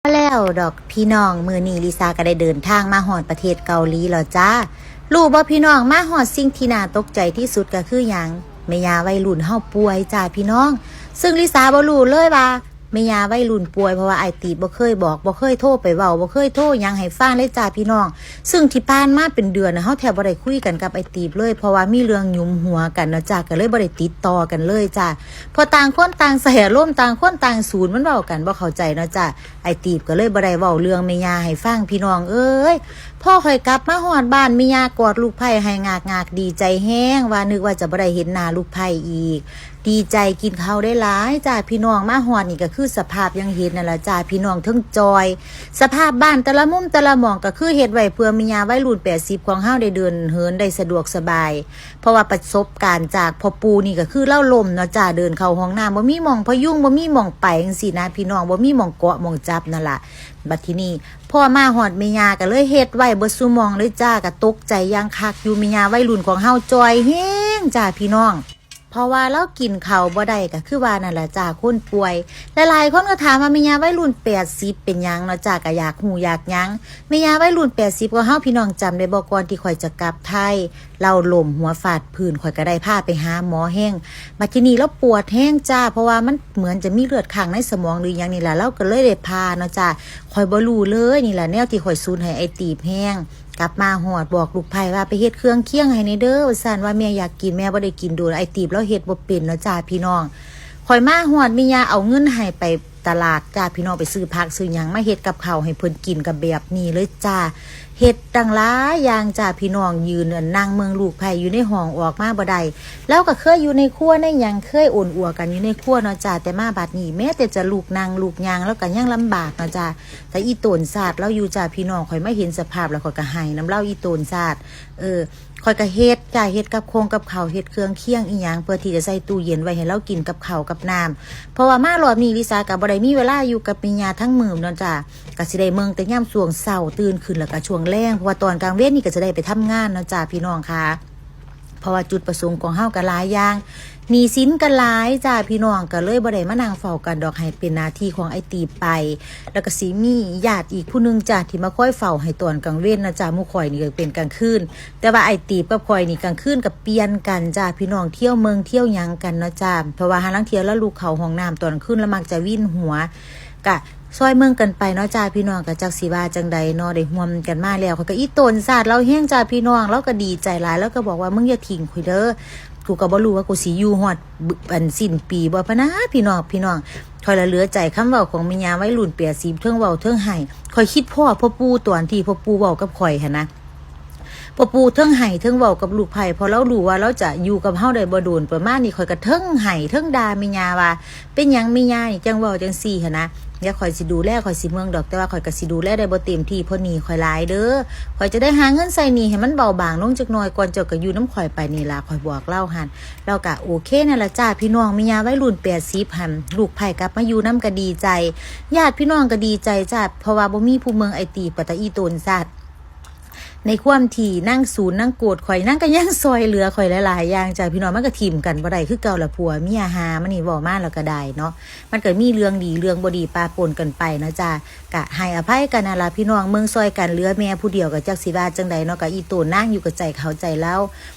ແລ້ວດອກພີ່ນ້ອງ, ມື້ນີ້ລິສາກໍໄດ້ເດີນທາງມາຮອດປະເທດເກົາຫຼີແລ້ວຈ້າ. ຮູ້ບໍ່ພີ່ນ້ອງ, ມາຮອດສິ່ງທີ່ໜ້າຕົກໃຈທີ່ສຸດກໍຄືຫຍັງ? ແມ່ຍ່າໄວລຸ້ນເຮົາປ່ວຍຈ້າພີ່ນ້ອງ. ຊຶ່ງລິສາບໍ່ຮູ້ເລີຍວ່າແມ່ຍ່າໄວລຸ້ນປ່ວຍ, ເພາະວ່າອ້າຍຕີບບໍ່ເຄີຍບອກ, ບໍ່ເຄີຍໂທໄປເວົ້າ, ບໍ່ເຄີຍໂທຫຍັງໃຫ້ຟັງເລີຍຈ້າພີ່ນ້ອງ. ຊຶ່ງທີ່ຜ່ານມາເປັນເດືອນນະ ເຮົາແທບບໍ່ໄດ້ຄຸຍກັນກັບອ້າຍຕີບເລີຍ, ເພາະວ່າມີເລື່ອງຫຍຸມຫົວກັນເນາະຈ້າ, ກໍເລີຍບໍ່ໄດ້ຕິດຕໍ່ກັນເລີຍຈ້າ. ເພາະຕ່າງຄົນຕ່າງໃສ່ອາລົມ, ຕ່າງຄົນຕ່າງສູນ, ມັນເວົ້າກັນບໍ່ເຂົ້າໃຈເນາະຈ້າ. ອ້າຍຕີບກໍເລີຍບໍ່ໄດ້ເວົ້າເລື່ອງແມ່ຍ່າໃຫ້ຟັງ ພີ່ນ້ອງເອີຍ. ພໍຂ້ອຍກັບມາຮອດບ້ານ ແມ່ຍ່າກອດລູກໃພ້ໄຫ້ງາກໆ ດີໃຈແຮງ ວ່ານຶກວ່າຈະບໍ່ໄດ້ເຫັນໜ້າລູກໃພ້ອີກ. ດີໃຈກິນເຂົ້າໄດ້ຫຼາຍຈ້າພີ່ນ້ອງ. ມາຮອດນີ້ກໍຄືສະພາບຢ່າງເຫັນນັ້ນລະຈ້າພີ່ນ້ອງ, ເທິງຈ່ອຍ ສະພາບບ້ານແຕ່ລະມຸມແຕ່ລະໝ່ອງ ກໍຄືເຮັດໄວ້ເພື່ອແມ່ຍ່າໄວລຸ້ນແປດສິບຂອງເຮົາໄດ້ເດີນເຫີນໄດ້ສະດວກສະບາຍ. ເພາະວ່າປະສົບການຈາກພໍ່ປູ່ນີ້ກໍຄືລາວລົ້ມເນາະຈ້າ, ເດີນເຂົ້າຫ້ອງນ້ຳບໍ່ມີໝ່ອງພະຍຸງ, ບໍ່ມີໝ່ອງໄປຈັ່ງຊີ້ນະພີ່ນ້ອງ, ບໍ່ມີໝ່ອງເກາະໝ່ອງຈັບນັ້ນລະ. ບັດທີນີ້ພໍມາຮອດແມ່ຍ່າກໍເລີຍເຮັດໄວ້ເບິດຊຸໝ່ອງເລີຍຈ້າ, ກໍຕົກໃຈຢ່າງຄັກຢູ່. ແມ່ຍ່າໄວລຸ້ນຂອງເຮົາຈ່ອຍແຮງຈ້າພີ່ນ້ອງ, ເພາະວ່າລາວກິນເຂົ້າບໍ່ໄດ້ ກໍຄືວ່ານັ້ນລະຈ້າ ຄົນປ່ວຍ. ຫຼາຍໆຄົນກໍຖາມວ່າແມ່ຍ່າໄວລຸ້ນແປດສິບເປັນຫຍັງເນາະຈ້າ, ກໍຢາກຮູ້ຢາກຫຍັງ. ແມ່ຍ່າໄວລຸ້ນແປດສິບຂອງເຮົາ ພີ່ນ້ອງຈຳໄດ້ບໍ່? ກ່ອນທີ່ຂ້ອຍຈະກັບໄທ ລາວລົ້ມຫົວຟາດພື້ນ, ຂ້ອຍກໍໄດ້ພາໄປຫາໝໍແຮງ. ບັດທີນີ້ລາວປວດແຮງຈ້າ, ເພາະວ່າມັນເໝືອນຈະມີເລືອດຂ້າງໃນສະໝອງຫຼືຫຍັງນີ້ລະ, ລາວກໍເລີຍໄດ້ຜ່າເນາະຈ້າ. ຂ້ອຍບໍ່ຮູ້ເລີຍ, ນີ້ລະແນວທີ່ຂ້ອຍສູນໃຫ້ອ້າຍຕີບແຮງ. ກັບມາຮອດບອກລູກໃພ້ວ່າ ໄປເຮັດເຄື່ອງຄຽງໃຫ້ແດ່ເດີ ວ່າຊັ້ນ, ວ່າແມ່ຢາກກິນ, ແມ່ບໍ່ໄດ້ກິນດົນ. ອ້າຍຕີບລາວເຮັດບໍ່ເປັນເນາະຈ້າພີ່ນ້ອງ. ຂ້ອຍມາຮອດ ແມ່ຍ່າເອົາເງິນໃຫ້ໄປ ຕະຫຼາດຈ້າພີ່ນ້ອງ, ໄປຊື້ຜັກຊື້ຫຍັງມາເຮັດກັບເຂົ້າໃຫ້ເພິ່ນກິນ ກໍແບບນີ້ເລີຍຈ້າ. ເຮັດຕັ້ງຫຼາຍຢ່າງຈ້າພີ່ນ້ອງ, ຢືນ ອັນ ນັ່ງເບິ່ງລູກໃພ້ຢູ່ໃນຫ້ອງ ອອກມາບໍ່ໄດ້. ລາວກໍເຄີຍຢູ່ໃນຄົວໃນຫຍັງ, ເຄີຍໂອນອວກກັນຢູ່ໃນຄົວເນາະຈ້າ, ແຕ່ມາບັດນີ້ ແມ້ແຕ່ຈະລຸກນັ່ງລຸກຍ່າງ ລາວກໍຍັງລຳບາກເນາະຈ້າ. ແຕ່ອີ່ຕົນຊາດລາວຢູ່ຈ້າພີ່ນ້ອງ, ຂ້ອຍມາເຫັນສະພາບແລ້ວ ຂ້ອຍກໍໄຫ້ນຳລາວ ອີ່ຕົນຊາດ. ເອີ ຂ້ອຍກໍເຮັດຈ້າ, ເຮັດກັບຄົງກັບເຂົ້າ, ເຮັດເຄື່ອງຄຽງອີ່ຫຍັງ ເພື່ອທີ່ຈະໃສ່ຕູ້ເຢັນໄວ້ໃຫ້ລາວກິນກັບເຂົ້າກັບນ້ຳ. ເພາະວ່າມາຮອບນີ້ລິສາກໍບໍ່ໄດ້ມີເວລາຢູ່ກັບແມ່ຍ່າທັງມື້ເນາະຈ້າ, ກໍຊິໄດ້ເບິ່ງແຕ່ຍາມຊ່ວງເຊົ້າຕື່ນຂຶ້ນ ແລ້ວກໍຊ່ວງແລງ, ເພາະວ່າຕອນກາງເວັນນີ້ກໍຈະໄດ້ໄປທຳງານເນາະຈ້າພີ່ນ້ອງຄ່ະ. ເພາະວ່າຈຸດປະສົງຂອງເຮົາກໍຫຼາຍຢ່າງ, ໜີ້ສິນກໍຫຼາຍຈ້າພີ່ນ້ອງ, ກໍເລີຍບໍ່ໄດ້ມານັ່ງເຝົ້າກັນດອກ, ໃຫ້ເປັນໜ້າທີ່ຂອງອ້າຍຕີບໄປ. ແລ້ວກໍຊິມີຍາດອີກຜູ້ໜຶ່ງຈ້າ ທີ່ມາຄອຍເຝົ້າໃຫ້ຕອນກາງເວັນເນາະຈ້າ, ໝູ່ຂ້ອຍນີ້ກໍເປັນກາງຄືນ. ແຕ່ວ່າອ້າຍຕີບກັບຂ້ອຍນີ້ກາງຄືນກໍປ່ຽນກັນຈ້າພີ່ນ້ອງ, ທ່ຽວເມືອງທ່ຽວຫຍັງກັນເນາະຈ້າ. ເພາະວ່າຫາລາງເທື່ອລາວລຸກເຂົ້າຫ້ອງນ້ຳຕອນກາງຄືນ ລາວມັກຈະວິນຫົວ, ກະຊ່ອຍເມືອງກັນໄປເນາະຈ້າພີ່ນ້ອງ. ກະຈັກຊິວ່າຈັ່ງໃດເນາະ, ໄດ້ຮ່ວມກັນມາແລ້ວ. ຂ້ອຍກໍອີ່ຕົນຊາດລາວແຮງຈ້າພີ່ນ້ອງ, ລາວກໍດີໃຈຫຼາຍ, ລາວກໍບອກວ່າ ມຶງຢ່າຖິ້ມຂ້ອຍເດີ. ກູກໍບໍ່ຮູ້ວ່າກູຊິຢູ່ຮອດ ອັນ ສິ້ນປີບໍ່ພະນາ ພີ່ນ້ອງ, ພີ່ນ້ອງ. ຂ້ອຍລະເຫຼືອໃຈຄຳເວົ້າຂອງແມ່ຍ່າໄວລຸ້ນແປດສິບ ເທິງເວົ້າເທິງໄຫ້. ຂ້ອຍຄິດພໍ້ພໍ່ປູ່ຕອນທີ່ພໍ່ປູ່ເວົ້າກັບຂ້ອຍຫັ້ນນະ. ພໍ່ປູ່ເທິງໄຫ້ເທິງເວົ້າກັບລູກໃພ້, ເພາະລາວຮູ້ວ່າລາວຈະຢູ່ກັບເຮົາໄດ້ບໍ່ດົນປະມານນີ້. ຂ້ອຍກໍເທິງໄຫ້ເທິງດ່າແມ່ຍ່າວ່າ ເປັນຫຍັງແມ່ຍ່ານີ້ຈັ່ງເວົ້າຈັ່ງຊີ້ຫັ້ນນະ. ດຽວຂ້ອຍຊິດູແລ, ຂ້ອຍຊິເມືອງດອກ, ແຕ່ວ່າຂ້ອຍກໍຊິດູແລໄດ້ບໍ່ເຕັມທີ່ ເພາະໜີ້ຂ້ອຍຫຼາຍເດີ. ຂ້ອຍຈະໄດ້ຫາເງິນໃຊ້ໜີ້ໃຫ້ມັນເບົາບາງລົງຈັກໜ່ອຍກ່ອນ, ເຈົ້າກໍຢູ່ນຳຂ້ອຍໄປນີ້ລະ, ຂ້ອຍບອກລາວຫັ້ນ. ລາວກໍໂອເຄນັ້ນລະຈ້າ ພີ່ນ້ອງ. ແມ່ຍ່າໄວລຸ້ນແປດສິບຫັ້ນ ລູກໃພ້ກັບມາຢູ່ນຳກໍດີໃຈ, ຍາດພີ່ນ້ອງກໍດີໃຈຈ້າ, ເພາະວ່າບໍ່ມີຜູ້ເມືອງໄອ້ຕີບ ກໍຕາອີ່ຕົນຊາດ. ໃນຄວາມທີ່ນາງສູນນາງໂກດຂ້ອຍ, ນາງກໍຍັງຊ່ອຍເຫຼືອຂ້ອຍຫຼາຍໆຢ່າງຈ້າ ພີ່ນ້ອງ. ມັນກໍຖິ້ມກັນບໍ່ໄດ້ຄືເກົ່າລະ, ຜົວເມຍຫາມານີ້ ເວົ້າມາແລ້ວກໍໄດ້ເນາະ, ມັນກໍມີເລື່ອງດີເລື່ອງບໍ່ດີປະປົນກັນໄປເນາະຈ້າ. ກະໃຫ້ອະໄພກັນນັ້ນລະ ພີ່ນ້ອງ, ເມືອງຊ່ອຍກັນ, ເຫຼືອແມ່ຜູ້ດຽວກໍຈັກຊິວ່າຈັ່ງໃດເນາະ. ກະອີ່ໂຕນາງຢູ່ກໍໃຈເຂົ້າໃຈລາວ.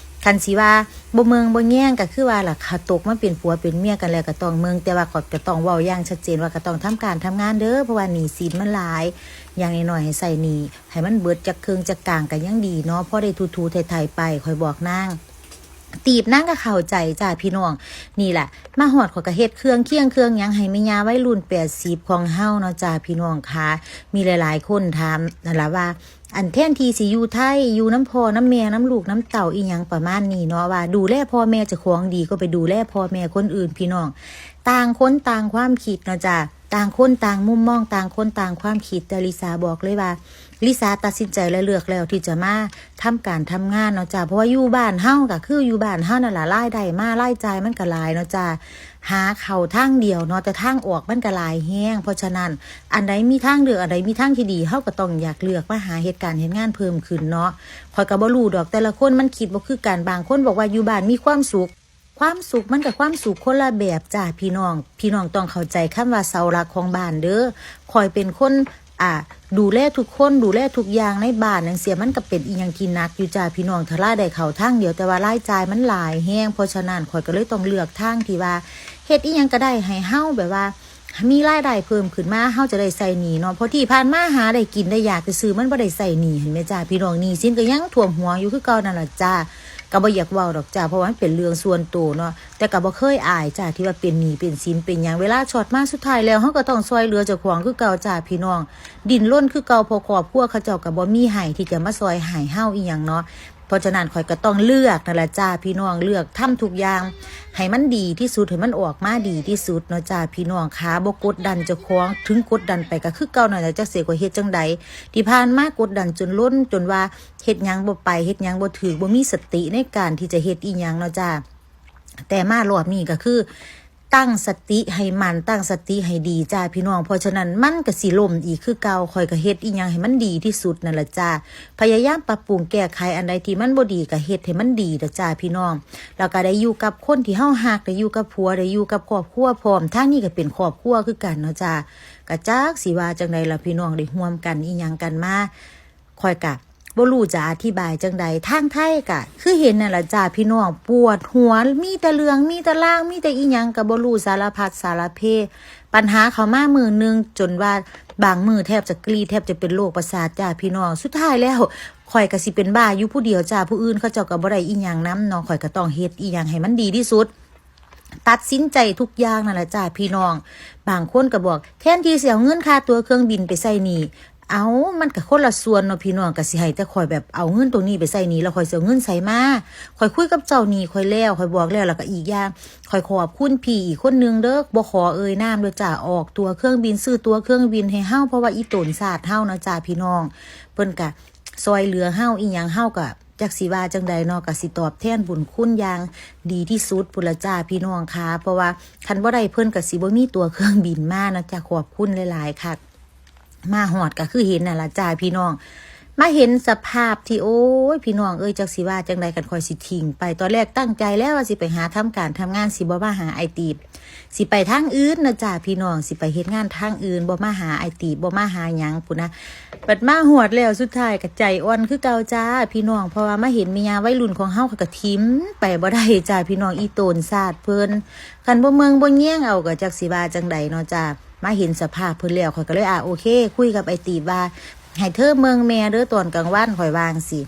ຄັນຊິວ່າບໍ່ເມືອງບໍ່ແຍງກໍຄືວ່າລະ, ຖ້າຕົກມາເປັນຜົວເປັນເມຍກັນແລ້ວກໍຕ້ອງເມືອງ, ແຕ່ວ່າກໍ ກໍຕ້ອງເວົ້າຢ່າງຊັດເຈນວ່າ ກໍຕ້ອງທຳການທຳງານເດີ ເພາະວ່າໜີ້ສິນມັນຫຼາຍ. ຢ່າງໜ້ອຍໆໃຫ້ໃຊ້ໜີ້ ໃຫ້ມັນເບິດຈັກເຄິ່ງຈັກກາງກໍຍັງດີເນາະ, ພໍໄດ້ຖູໆໄຖໆໄປ, ຂ້ອຍບອກນາງ. ຕີບນາງກໍເຂົ້າໃຈຈ້າ ພີ່ນ້ອງ. ນີ້ລະ ມາຮອດຂ້ອຍກໍເຮັດເຄື່ອງຄຽງເຄື່ອງຫຍັງໃຫ້ແມ່ຍ່າໄວລຸ້ນແປດສິບຂອງເຮົາເນາະຈ້າ ພີ່ນ້ອງຄ່ະ. ມີຫຼາຍໆຄົນຖາມນັ້ນລະວ່າ ອັນ ແທນທີ່ຊິຢູ່ໄທ ຢູ່ນຳພໍ່ນຳແມ່ ນຳລູກນຳເຕົ້າ ອີ່ຫຍັງປະມານນີ້ເນາະ, ວ່າດູແລພໍ່ແມ່ເຈົ້າຂອງດີກວ່າໄປດູແລພໍ່ແມ່ຄົນອື່ນ ພີ່ນ້ອງ. ຕ່າງຄົນຕ່າງຄວາມຄິດເນາະຈ້າ. ຕ່າງຄົນຕ່າງມຸມມອງ, ຕ່າງຄົນຕ່າງຄວາມຄິດ, ແຕ່ລິສາບອກເລີຍວ່າ ລິສາຕັດສິນໃຈ ແລະ ເລືອກແລ້ວທີ່ຈະມາທຳການທຳງານເນາະຈ້າ. ເພາະວ່າຢູ່ບ້ານເຮົາກໍຄືຢູ່ບ້ານເຮົານັ້ນລະ, ລາຍໄດ້ມາ ລາຍຈ່າຍມັນກໍຫຼາຍເນາະຈ້າ, ຫາເຂົ້າທາງດຽວເນາະ, ແຕ່ທາງອອກມັນກໍຫຼາຍແຮງ. ເພາະສະນັ້ນ ອັນໃດມີທາງເລືອກ, ອັນໃດມີທາງທີ່ດີ, ເຮົາກໍຕ້ອງຢາກເລືອກມາຫາເຮັດການເຮັດງານເພີ່ມຂຶ້ນເນາະ. ຂ້ອຍກໍບໍ່ຮູ້ດອກ, ແຕ່ລະຄົນມັນຄິດບໍ່ຄືກັນ. ບາງຄົນບອກວ່າຢູ່ບ້ານມີຄວາມສຸກ, ຄວາມສຸກມັນກໍຄວາມສຸກຄົນລະແບບຈ້າພີ່ນ້ອງ. ພີ່ນ້ອງຕ້ອງເຂົ້າໃຈຄຳວ່າເສົາຫຼັກຂອງບ້ານເດີ້. ຂ້ອຍເປັນຄົນ ອ່າ ດູແລທຸກຄົນ ດູແລທຸກຢ່າງໃນບ້ານຈັ່ງຊີ້ ມັນກໍເປັນອີ່ຫຍັງທີ່ໜັກຢູ່ຈ້າພີ່ນ້ອງ. ຖ້າລາຍໄດ້ເຂົ້າທາງດຽວ ແຕ່ວ່າລາຍຈ່າຍມັນຫຼາຍແຮງ ເພາະສະນັ້ນຂ້ອຍກໍເລີຍຕ້ອງເລືອກທາງທີ່ວ່າເຮັດອີ່ຫຍັງກໍໄດ້ໃຫ້ເຮົາແບບວ່າ ມີລາຍໄດ້ເພີ່ມຂຶ້ນມາ ເຮົາຈະໄດ້ໃຊ້ໜີ້ເນາະ ເພາະທີ່ຜ່ານມາຫາໄດ້ກິນໄດ້ຢາກຊື່ໆ ມັນບໍ່ໄດ້ໃຊ້ໜີ້ຫັ້ນແມ່ນຈ້າພີ່ນ້ອງ. ໜີ້ສິນກໍຍັງຖ້ວມຫົວຢູ່ຄືເກົ່ານັ້ນລະຈ້າ. ກໍບໍ່ຢາກເວົ້າດອກຈ້າ ເພາະວ່າມັນເປັນເລື່ອງສ່ວນໂຕເນາະ ແຕ່ກໍບໍ່ເຄີຍອາຍຈ້າ ທີ່ວ່າເປັນໜີ້ເປັນສິນເປັນຫຍັງ ເວລາຊອດມາສຸດທ້າຍແລ້ວ ເຮົາກໍຕ້ອງຊ່ອຍເຫຼືອເຈົ້າຂອງຄືເກົ່າຈ້າພີ່ນ້ອງ. ດີ້ນລົນຄືເກົ່າ ເພາະຄອບຄົວເຂົາເຈົ້າກໍບໍ່ມີໃຫ້ທີ່ຈະມາຊ່ອຍໃຫ້ເຮົາອີ່ຫຍັງເນາະ. ເພາະສະນັ້ນຂ້ອຍກໍຕ້ອງເລືອກນັ້ນລະຈ້າພີ່ນ້ອງ ເລືອກທຳທຸກຢ່າງໃຫ້ມັນດີທີ່ສຸດ ໃຫ້ມັນອອກມາດີທີ່ສຸດເນາະຈ້າພີ່ນ້ອງ. ຂ້າບໍ່ກົດດັນເຈົ້າຂອງ ເຖິງກົດດັນໄປກໍຄືເກົ່ານັ້ນລະ ຈັກຊິຂ້ອຍເຮັດຈັ່ງໃດ. ທີ່ຜ່ານມາກົດດັນຈົນລົ້ນ ຈົນວ່າເຮັດຫຍັງບໍ່ໄປ ເຮັດຫຍັງບໍ່ຖືກ ບໍ່ມີສະຕິໃນການທີ່ຈະເຮັດອີ່ຫຍັງເນາະຈ້າ. ແຕ່ມາຮອບນີ້ກໍຄື ຕັ້ງສະຕິໃຫ້ໝັ້ນ ຕັ້ງສະຕິໃຫ້ດີຈ້າພີ່ນ້ອງ ເພາະສະນັ້ນມັນກໍຊິລົ້ມອີກຄືເກົ່າ. ຂ້ອຍກໍເຮັດອີ່ຫຍັງໃຫ້ມັນດີທີ່ສຸດນັ້ນລະຈ້າ ພະຍາຍາມປັບປຸງແກ້ໄຂ ອັນໃດທີ່ມັນບໍ່ດີກໍເຮັດໃຫ້ມັນດີເດີ້ຈ້າພີ່ນ້ອງ. ແລ້ວກໍໄດ້ຢູ່ກັບຄົນທີ່ເຮົາຮັກ ໄດ້ຢູ່ກັບຜົວ ໄດ້ຢູ່ກັບຄອບຄົວພ້ອມ ທາງນີ້ກໍເປັນຄອບຄົວຄືກັນເນາະຈ້າ. ກໍຈັກຊິວ່າຈັ່ງໃດລະພີ່ນ້ອງ ໄດ້ຮ່ວມກັນອີ່ຫຍັງກັນມາ ຂ້ອຍກະບໍ່ຮູ້ຈະອະທິບາຍຈັ່ງໃດ. ທາງໄທກະຄືເຫັນນັ້ນລະຈ້າພີ່ນ້ອງ ປວດຫົວ ມີແຕ່ເລື່ອງ ມີແຕ່ລາວ ມີແຕ່ອີ່ຫຍັງກະບໍ່ຮູ້ ສາລະພັດສາລະເພ. ບັນຫາເຂົ້າມາມື້ໜຶ່ງ ຈົນວ່າບາງມື້ແທບຈະກຣີດ ແທບຈະເປັນໂລກປະສາດຈ້າພີ່ນ້ອງ. ສຸດທ້າຍແລ້ວ ຂ້ອຍກະຊິເປັນບ້າຢູ່ຜູ້ດຽວຈ້າ ຜູ້ອື່ນເຂົາເຈົ້າກະບໍ່ໄດ້ອີ່ຫຍັງນຳເນາະ. ຂ້ອຍກະຕ້ອງເຮັດອີ່ຫຍັງໃຫ້ມັນດີທີ່ສຸດ ຕັດສິນໃຈທຸກຢ່າງນັ້ນລະຈ້າພີ່ນ້ອງ. ບາງຄົນກໍບອກ ແທນທີ່ຊິເອົາເງິນຄ່າตั๋ວເຄື່ອງບິນໄປໃຊ້ໜີ້ ເອົ້າ ມັນກໍຄົນລະສ່ວນເນາະພີ່ນ້ອງ. ກໍຊິໃຫ້ແຕ່ຂ້ອຍແບບເອົາເງິນຕົງນີ້ໄປໃຊ້ໜີ້ ແລ້ວຂ້ອຍຊິເອົາເງິນໃສມາ? ຂ້ອຍຄຸຍກັບເຈົ້າໜີ້ຂ້ອຍແລ້ວ ຂ້ອຍບອກແລ້ວ. ແລ້ວກໍອີກຢ່າງ ຂ້ອຍຂອບຄຸນພີ່ອີກຄົນໜຶ່ງເດີ້ ບໍ່ຂໍເອີ່ຍນາມເດີ້ຈ້າ ອອກຕົ໋ວເຄື່ອງບິນ ຊື້ຕົ໋ວເຄື່ອງບິນໃຫ້ເຮົາ ເພາະວ່າອີ່ຕົນຊາດເຮົາເນາະຈ້າພີ່ນ້ອງ ເພິ່ນກະຊ່ອຍເຫຼືອເຮົາ ອີ່ຫຍັງເຮົາກະ ຈັກຊິວ່າຈັ່ງໃດເນາະ ກໍຊິຕອບແທນບຸນຄຸນຢ່າງດີທີ່ສຸດພຸ້ນລະຈ້າພີ່ນ້ອງຄ່າ. ເພາະວ່າຄັນບໍ່ໄດ້ເພິ່ນກໍຊິບໍ່ມີຕົ໋ວເຄື່ອງບິນມາເນາະຈ້າ. ຂອບຄຸນຫຼາຍໆຄັກ. ມາຮອດກໍຄືເຫັນນັ້ນລະຈ້າພີ່ນ້ອງ ມາເຫັນສະພາບທີ່ ໂອ້ຍ ພີ່ນ້ອງເອີຍ ຈັກຊິວ່າຈັ່ງໃດ ຄັນຂ້ອຍຊິຖິ້ມໄປ. ຕອນແລກຕັ້ງໃຈແລ້ວວ່າຊິໄປຫາທຳການທຳງານ ຊິບໍ່ມາຫາອ້າຍຕີບ ຊິໄປທາງອື່ນນະຈ້າພີ່ນ້ອງ ຊິໄປເຮັດງານທາງອື່ນ ບໍ່ມາຫາອ້າຍຕີບ ບໍ່ມາຫາຫຍັງພຸ້ນນະ. ບັດມາຮອດແລ້ວ ສຸດທ້າຍກໍໃຈອ່ອນຄືເກົ່າຈ້າພີ່ນ້ອງ ເພາະວ່າມາເຫັນແມ່ຍ່າໄວລຸ້ນຂອງເຮົາ ຂ້ອຍກໍຖິ້ມໄປບໍ່ໄດ້ຈ້າພີ່ນ້ອງ ອີ່ໂຕນຊາດເພິ່ນ. ຄັນບໍ່ເບິ່ງບໍ່ແຍງເອົາ ກໍຈັກຊິວ່າຈັ່ງໃດເນາະຈ້າ. ມາເຫັນສະພາບເພິ່ນແລ້ວ ຂ້ອຍກໍເລີຍ ອາ ໂອເຄ ຄຸຍກັບອ້າຍຕີບວ່າ ໃຫ້ເທີເບິ່ງແມ່ເດີ້ຕອນກາງວັນ ຂ້ອຍວ່າຈັ່ງຊີ້.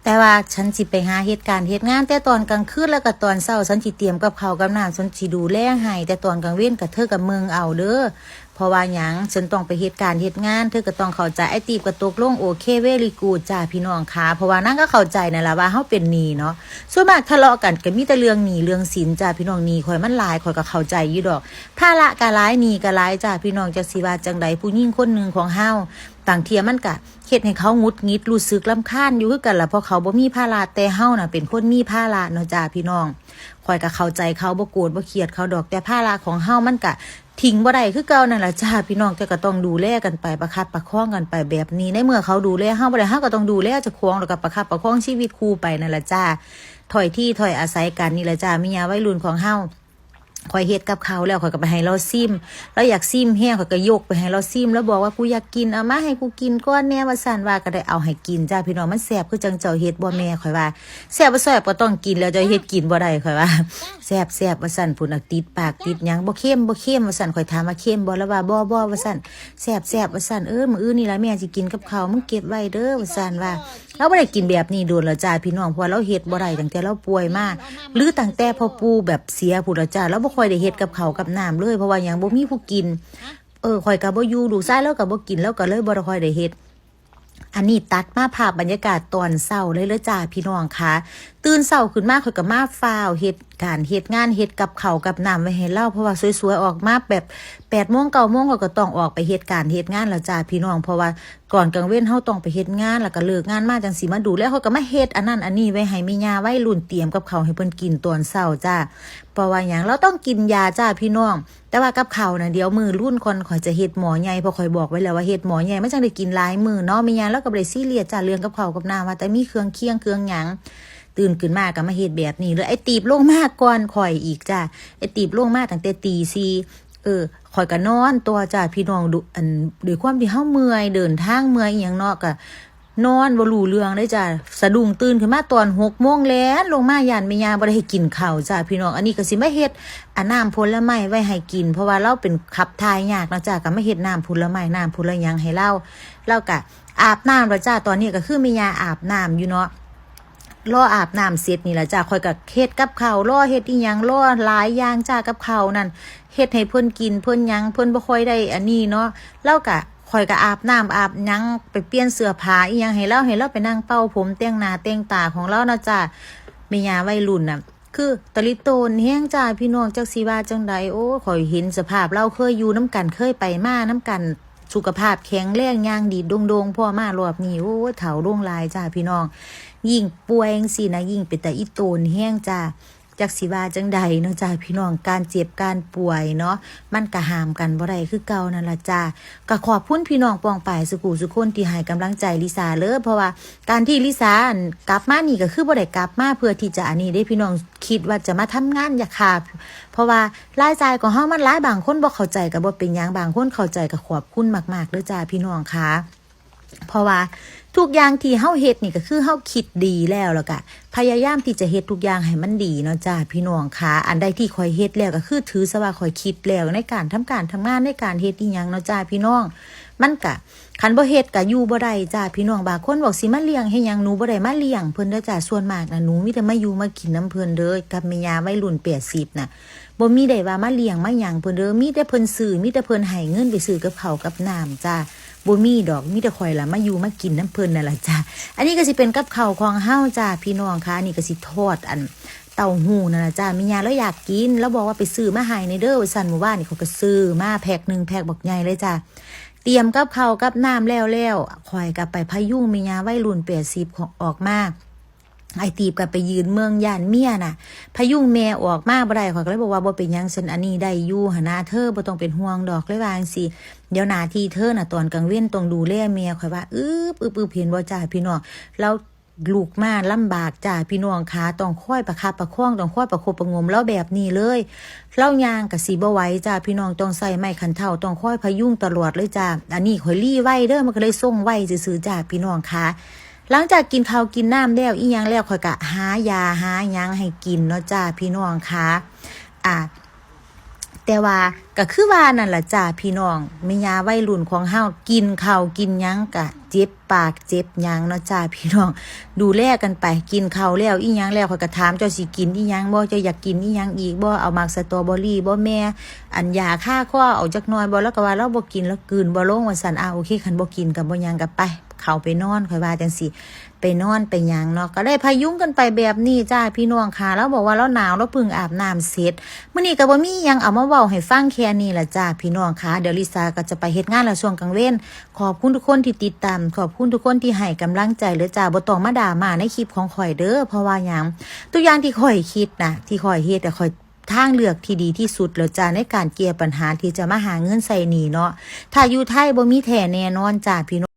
ແຕ່ວ່າສັນຊິໄປຫາເຮັດການເຮັດງານແຕ່ຕອນກາງຄືນ ແລ້ວກໍຕອນເຊົ້າ ສັນຊິຕຽມກັບເຂົ້າກັບນ້ຳ ສັນຊິດູແລໃຫ້ ແຕ່ຕອນກາງເວັນກໍເທີກໍເບິ່ງເອົາເດີ້. ເພາະວ່າຫຍັງ ສັນຕ້ອງໄປເຮັດການເຮັດງານ ເທີກໍຕ້ອງເຂົ້າໃຈ. ອ້າຍຕີບກໍຕົກລົງ ໂອເຄ ເວລີກູດ ຈ້າພີ່ນ້ອງຄ່າ. ເພາະວ່ານາງກໍເຂົ້າໃຈນັ້ນລະວ່າເຮົາເປັນໜີ້ເນາະ ສ່ວນມາກທະເລາະກັນກໍມີແຕ່ເລື່ອງໜີ້ເລື່ອງສິນຈ້າພີ່ນ້ອງ. ໜີ້ຂ້ອຍມັນຫຼາຍ ຂ້ອຍກໍເຂົ້າໃຈຢູ່ດອກ ພາລະກໍຫຼາຍ ໜີ້ກໍຫຼາຍຈ້າພີ່ນ້ອງ. ຈັກຊິວ່າຈັ່ງໃດ ຜູ້ຍິງຄົນໜຶ່ງຂອງເຮົາ ບາງເທື່ອມັນກະເຮັດໃຫ້ເຂົາຫງຸດຫງິດ ຮູ້ສຶກລຳຄານຢູ່ຄືກັນລະ ເພາະເຂົາບໍ່ມີພາລະ ແຕ່ເຮົານະເປັນຄົນມີພາລະເນາະຈ້າພີ່ນ້ອງ. ຂ້ອຍກະເຂົ້າໃຈເຂົາ ບໍ່ໂກດບໍ່ຄຽດເຂົາດອກ ແຕ່ພາລະຂອງເຮົາມັນກະຖິ້ມບໍ່ໄດ້ຄືເກົ່ານັ້ນລະຈ້າພີ່ນ້ອງ. ແຕ່ກະຕ້ອງດູແລກັນໄປ ປະຄັບປະຄອງກັນໄປແບບນີ້ ໃນເມື່ອເຂົາດູແລເຮົາບໍ່ໄດ້ ເຮົາກະຕ້ອງດູແລເຈົ້າຂອງ ແລ້ວກະປະຄັບປະຄອງຊີວິດຄູ່ໄປນັ້ນລະຈ້າ. ຖ້ອຍທີຖ້ອຍອາໄສກັນນີ້ລະຈ້າ ແມ່ຍ່າໄວລຸ້ນຂອງເຮົາ. ຂ້ອຍເຮັດກັບເຂົ້າແລ້ວ ຂ້ອຍກໍໄປໃຫ້ລາວຊີມ ລາວຢາກຊີມແຮງ ຂ້ອຍກໍຍົກໄປໃຫ້ລາວຊີມ ລາວບອກວ່າ ກູຢາກກິນ ເອົາມາໃຫ້ກູກິນກ່ອນແດ່ ວ່າຊັ້ນ ວ່າກໍໄດ້ເອົາໃຫ້ກິນຈ້າພີ່ນ້ອງ. ມັນແຊບຄືຈັ່ງເຈົ້າເຮັດບໍ່ແມ່ ຂ້ອຍວ່າ. ແຊບບໍ່ແຊບກໍຕ້ອງກິນແລ້ວ ເຈົ້າເຮັດກິນບໍ່ໄດ້ ຂ້ອຍວ່າ. ແຊບໆ ວ່າຊັ້ນ ພຸ້ນນະ ຕິດປາກຕິດຫຍັງ. ບໍ່ເຄັມ ບໍ່ເຄັມ ວ່າຊັ້ນ ຂ້ອຍຖາມວ່າ ເຄັມບໍ່ ລາວວ່າ ບໍ່ ບໍ່ ວ່າຊັ້ນ. ແຊບໆ ວ່າຊັ້ນ. ເອີ ມື້ອື່ນນີ້ລະແມ່ຊິກິນກັບເຂົ້າ ມຶງເກັບໄວ້ເດີ້ ວ່າຊັ້ນວ່າ. ລາວບໍ່ໄດ້ກິນແບບນີ້ດົນແລ້ວຈ້າພີ່ນ້ອງ ເພາະວ່າລາວເຮັດບໍ່ໄດ້ຕັ້ງແຕ່ລາວປ່ວຍມາ ຫຼື ຕັ້ງແຕ່ພໍ່ປູ່ແບບເສຍພຸ້ນລະຈ້າ. ລາວບໍ່ຄ່ອຍໄດ້ເຮັດກັບເຂົ້າກັບນ້ຳເລີຍ ເພາະວ່າຫຍັງ ບໍ່ມີຜູ້ກິນ. ເອີ ຂ້ອຍກໍບໍ່ຢູ່ ລູກຊາຍລາວກໍບໍ່ກິນ ລາວກໍເລີຍບໍ່ຄ່ອຍໄດ້ເຮັດ. ອັນນີ້ຕັດມາພາບບັນຍາກາດຕອນເຊົ້າເລີຍເດີຈ້າພີ່ນ້ອງຄ່າ. ຕື່ນເຊົ້າຂຶ້ນມາ ຂ້ອຍກໍມາຟ້າວເຮັດການເຮັດງານ ເຮັດກັບເຂົ້າກັບນ້ຳໄວ້ໃຫ້ລາວ ເພາະວ່າສວຍໆ ອອກມາແບບແປດໂມງ ເກົ້າໂມງ ຂ້ອຍກໍຕ້ອງອອກໄປເຮັດການເຮັດງານແລ້ວຈ້າພີ່ນ້ອງ ເພາະວ່າ ກ່ອນກາງເວັນເຮົາຕ້ອງໄປເຮັດງານ ແລ້ວກໍເລີກງານມາຈັ່ງຊິມາດູແລ ເຮົາກໍມາເຮັດອັນນັ້ນອັນນີ້ໄວ້ໃຫ້ແມ່ຍ່າໄວລຸ້ນ ຕຽມກັບເຂົ້າໃຫ້ເພິ່ນກິນຕອນເຊົ້າຈ້າ. ເພາະວ່າຫຍັງ ລາວຕ້ອງກິນຢາຈ້າພີ່ນ້ອງ. ແຕ່ວ່າກັບເຂົ້ານະ ດຽວມື້ລຸ້ນກ່ອນຂ້ອຍຈະເຮັດໝໍ້ໃຫຍ່ ເພາະຂ້ອຍບອກໄວ້ແລ້ວວ່າເຮັດໝໍ້ໃຫຍ່ ມັນຈັ່ງໄດ້ກິນຫຼາຍມື້ເນາະ. ແມ່ຍ່າລາວກໍບໍ່ໄດ້ຊີຣຽສຈ້າ ເລື່ອງກັບເຂົ້າກັບນ້ຳ ວ່າແຕ່ມີເຄື່ອງຄຽງເຄື່ອງຫຍັງ. ຕື່ນຂຶ້ນມາກໍມາເຮັດແບບນີ້ເລີຍ. ອ້າຍຕີບລົງມາກ່ອນຂ້ອຍອີກຈ້າ. ອ້າຍຕີບລົງມາຕັ້ງແຕ່ຕີສີ່. ເອີ ຂ້ອຍກໍນອນຕໍ່ຈ້າພີ່ນ້ອງ. ໂດ- ອັນ ດ້ວຍຄວາມທີ່ເຮົາເມື່ອຍ ເດີນທາງເມື່ອຍອີ່ຫຍັງເນາະ ກໍນອນບໍ່ຮູ້ເລື່ອງເລີຍຈ້າ. ສະດຸ້ງຕື່ນຂຶ້ນມາຕອນຫົກໂມງ ແລ່ນລົງມາ ຢ້ານແມ່ຍ່າບໍ່ໄດ້ໃຫ້ກິນເຂົ້າຈ້າພີ່ນ້ອງ. ອັນນີ້ກໍຊິມາເຮັດ ອາ ນ້ຳຜົນລະໄມ້ໄວ້ໃຫ້ກິນ ເພາະວ່າລາວເປັນຂັບຖ່າຍຍາກເນາະຈ້າ. ກໍມາເຮັດນ້ຳຜົນລະໄມ້ ນ້ຳຜົນລະຫຍັງໃຫ້ລາວ. ລາວກໍອາບນ້ຳແລ້ວຈ້າ. ຕອນນີ້ກໍຄືແມ່ຍ່າອາບນ້ຳຢູ່ເນາະ. ລໍອາບນ້ຳເສັດນີ້ລະຈ້າ. ຂ້ອຍກໍເຮັດກັບເຂົ້າ ລໍເຮັດອີ່ຫຍັງ ລໍຫຼາຍຢ່າງຈ້າ. ກັບເຂົ້ານັ້ນ ເຮັດໃຫ້ເພິ່ນກິນ ເພິ່ນຫຍັງ ເພິ່ນບໍ່ຄ່ອຍໄດ້ອັນນີ້ເນາະ. ລາວກະ ຂ້ອຍກະອາບນ້ຳອາບຫຍັງ ໄປປ່ຽນເສື້ອຜ້າອີ່ຫຍັງໃຫ້ລາວ ໃຫ້ລາວໄປນັ່ງເປົ່າຜົມ ແຕ່ງໜ້າແຕ່ງຕາຂອງລາວເນາະຈ້າ. ແມ່ຍ່າໄວລຸ້ນນະ ຄືຕະລິໂຕນແຮງຈ້າພີ່ນ້ອງ ຈັກຊິວ່າຈັ່ງໃດ. ໂອ້ ຂ້ອຍເຫັນສະພາບລາວ ເຄີຍຢູ່ນຳກັນ ເຄີຍໄປມານຳກັນ ສຸຂະພາບແຂງແຮງ ຍ່າງດີດດົງໆ. ພໍມາລອບນີ້ ໂອ້ຍ ເຖົ້າລົງຫຼາຍຈ້າພີ່ນ້ອງ. ຍິ່ງປ່ວຍຈັ່ງຊີ້ນະ ຍິ່ງເປັນຕາອີ່ໂຕນແຮງຈ້າ. ຈັກຊິວ່າຈັ່ງໃດເນາະຈ້າພີ່ນ້ອງ ການເຈັບການປ່ວຍເນາະ ມັນກະຫ້າມກັນບໍ່ໄດ້ຄືເກົ່ານັ້ນລະຈ້າ. ກະຂອບຄຸນພີ່ນ້ອງປ້ອງປາຍສູ່ຜູ້ສູ່ຄົນທີ່ໃຫ້ກຳລັງໃຈລິສາເລີຍ ເພາະວ່າການທີ່ລິສາ ອັນ ກັບມານີ້ກະຄືບໍ່ໄດ້ກັບມາເພື່ອທີ່ຈະອັນນີ້ເດ້ພີ່ນ້ອງ ຄິດວ່າຈະມາທຳງານຢາກຂ້າ ເພາະວ່າລາຍຈ່າຍຂອງເຮົາມັນຫຼາຍ. ບາງຄົນບໍ່ເຂົ້າໃຈກະບໍ່ເປັນຫຍັງ ບາງຄົນເຂົ້າໃຈກະຂອບຄຸນມາກໆເດີ້ຈ້າພີ່ນ້ອງຄ່າ. ເພາະວ່າທຸກຢ່າງທີ່ເຮົາເຮັດນີ້ກະຄືເຮົາຄິດດີແລ້ວ ແລ້ວກະພະຍາຍາມທີ່ຈະເຮັດທຸກຢ່າງໃຫ້ມັນດີເນາະຈ້າພີ່ນ້ອງຄ່າ. ອັນໃດທີ່ຂ້ອຍເຮັດແລ້ວກະຄືຖືຊະວ່າຂ້ອຍຄິດແລ້ວ ໃນການທຳການທຳງານ ໃນການເຮັດອີ່ຫຍັງເນາະຈ້າພີ່ນ້ອງ. ມັນກະ ຄັນບໍ່ເຮັດກະຢູ່ບໍ່ໄດ້ຈ້າພີ່ນ້ອງ. ບາງຄົນບອກຊິມາລ້ຽງເຮັດຫຍັງ ໜູບໍ່ໄດ້ມາລ້ຽງເພິ່ນເດີ້ຈ້າ. ສ່ວນມາກນະ ໜູມີແຕ່ມາຢູ່ມາກິນນຳເພິ່ນເດີ້ ກັບແມ່ຍ່າໄວລຸ້ນແປດສິບນະ. ບໍ່ມີໄດ້ວ່າມາລ້ຽງມາຫຍັງເພິ່ນເດີ້ ມີແຕ່ເພິ່ນຊື້ ມີແຕ່ເພິ່ນໃຫ້ເງິນໄປຊື້ກັບເຂົ້າກັບນ້ຳຈ້າ. ບໍ່ມີດອກ ມີແຕ່ຂ້ອຍລະມາຢູ່ມາກິນນຳເພິ່ນນັ້ນລະຈ້າ. ອັນນີ້ກໍຊິເປັນກັບເຂົ້າຂອງເຮົາຈ້າພີ່ນ້ອງຄ່າ. ອັນນີ້ກໍຊິທອດ ອັນ ເຕົ້າຫູ້ນັ້ນລະຈ້າ. ແມ່ຍ່າລາວຢາກກິນ ລາວບອກວ່າໄປຊື້ມາໃຫ້ແດ່ເດີ້ວ່າຊັ້ນ. ມື້ວານນີ້ຂ້ອຍກໍຊື້ມາແພັກໜຶ່ງ ແພັກບັກໃຫຍ່ເລີຍຈ້າ. ຕຽມກັບເຂົ້າກັບນ້ຳແລ້ວແລ້ວ ຂ້ອຍກໍໄປພະຍຸງແມ່ຍ່າໄວລຸ້ນແປດສິບຂອງ ອອກມາ. ອ້າຍຕີບກໍໄປຢືນເບິ່ງ ຢ້ານເມຍນະ ພະຍຸງແມ່ອອກມາບໍ່ໄດ້. ຂ້ອຍກໍເລີຍບອກວ່າ ບໍ່ເປັນຫຍັງ ຊັ້ນອັນນີ້ໄດ້ຢູ່ຫັ້ນນາ ເທີບໍ່ຕ້ອງເປັນຫ່ວງດອກ ເລີຍວ່າຈັ່ງຊີ້. ດຽວໜ້າທີ່ເທີນະ ຕອນກາງເວັນຕ້ອງດູແລແມ່. ຂ້ອຍວ່າ ອຶບ ອຶບ ອຶບ ເຫັນບໍ່ຈ້າພີ່ນ້ອງ ລາວລຸກມາລຳບາກຈ້າພີ່ນ້ອງຄ່າ. ຕ້ອງຄອຍປະຄັບປະຄອງ ຕ້ອງຄອຍປະຄົບປະຫງົມລາວແບບນີ້ເລີຍ. ລາວຍ່າງກໍຊິບໍ່ໄຫວຈ້າພີ່ນ້ອງ ຕ້ອງໃຊ້ໄມ້ຂັນເທົ້າ ຕ້ອງຄອຍພະຍຸງຕະຫຼອດເລີຍຈ້າ. ອັນນີ້ຂ້ອຍລີ້ໄວເດີ້ ມັນກໍເລີຍຊົງໄວຊື່ໆຈ້າພີ່ນ້ອງຄ່າ. ຫຼັງຈາກກິນເຂົ້າກິນນ້ຳແລ້ວອີ່ຫຍັງແລ້ວ ຂ້ອຍກະຫາຢາຫາຫຍັງໃຫ້ກິນເນາະຈ້າພີ່ນ້ອງຄ່າ. ອາ ແຕ່ວ່າກະຄືວ່ານັ້ນລະຈ້າພີ່ນ້ອງ ແມ່ຍ່າໄວລຸ້ນຂອງເຮົາ ກິນເຂົ້າກິນຫຍັງກະເຈັບປາກເຈັບຫຍັງເນາະຈ້າພີ່ນ້ອງ. ດູແລກັນໄປ ກິນເຂົ້າແລ້ວອີ່ຫຍັງແລ້ວ ຂ້ອຍກະຖາມ ເຈົ້າຊິກິນອີ່ຫຍັງບໍ່ ເຈົ້າຢາກກິນອີ່ຫຍັງອີກບໍ່ ເອົາໝາກສະຕໍເບີຣີບໍ່ແມ່ ອັນຢາຄາຄໍເອົາຈັກໜ່ອຍບໍ່. ລາວກໍວ່າລາວບໍ່ກິນ ລາວກືນບໍ່ລົງວ່າຊັ້ນ. ອາ ໂອເຄ ຄັນບໍ່ກິນກໍບໍ່ຫຍັງ ກໍໄປ ເຂົ້າໄປນອນ ຂ້ອຍວ່າຈັ່ງຊີ້. ໄປນອນໄປຫຍັງເນາະ ກໍໄດ້ພະຍຸງກັນໄປແບບນີ້ຈ້າພີ່ນ້ອງຄ່າ. ລາວບອກວ່າລາວໜາວ ລາວເພິ່ງອາບນ້ຳເສັດ. ມື້ນີ້ກໍບໍ່ມີຫຍັງເອົາມາເວົ້າໃຫ້ຟັງ ແຄ່ນີ້ລະຈ້າພີ່ນ້ອງຄ່າ. ດຽວລິສາກໍຈະໄປເຮັດງານແລ້ວຊ່ວງກາງເວັນ. ຂອບຄຸນທຸກຄົນທີ່ຕິດຕາມ ຂອບຄຸນທຸກຄົນທີ່ໃຫ້ກຳລັງໃຈເດີຈ້າ. ບໍ່ຕ້ອງມາດ່າມາໃນຄລິບຂອງຂ້ອຍເດີ ເພາະວ່າຫຍັງ ທຸກຢ່າງທີ່ຂ້ອຍຄິດນະ ທີ່ຂ້ອຍເຮັດ ຂ້ອຍ ທາງເລືອກທີ່ດີທີ່ສຸດແລ້ວຈ້າ ໃນການແກ້ບັນຫາທີ່ຈະມາຫາເງິນໃຊ້ໜີ້ເນາະ. ຖ້າຢູ່ໄທບໍ່ມີແທ້ແນ່ນອນຈ້າພີ່ນ້ອງ.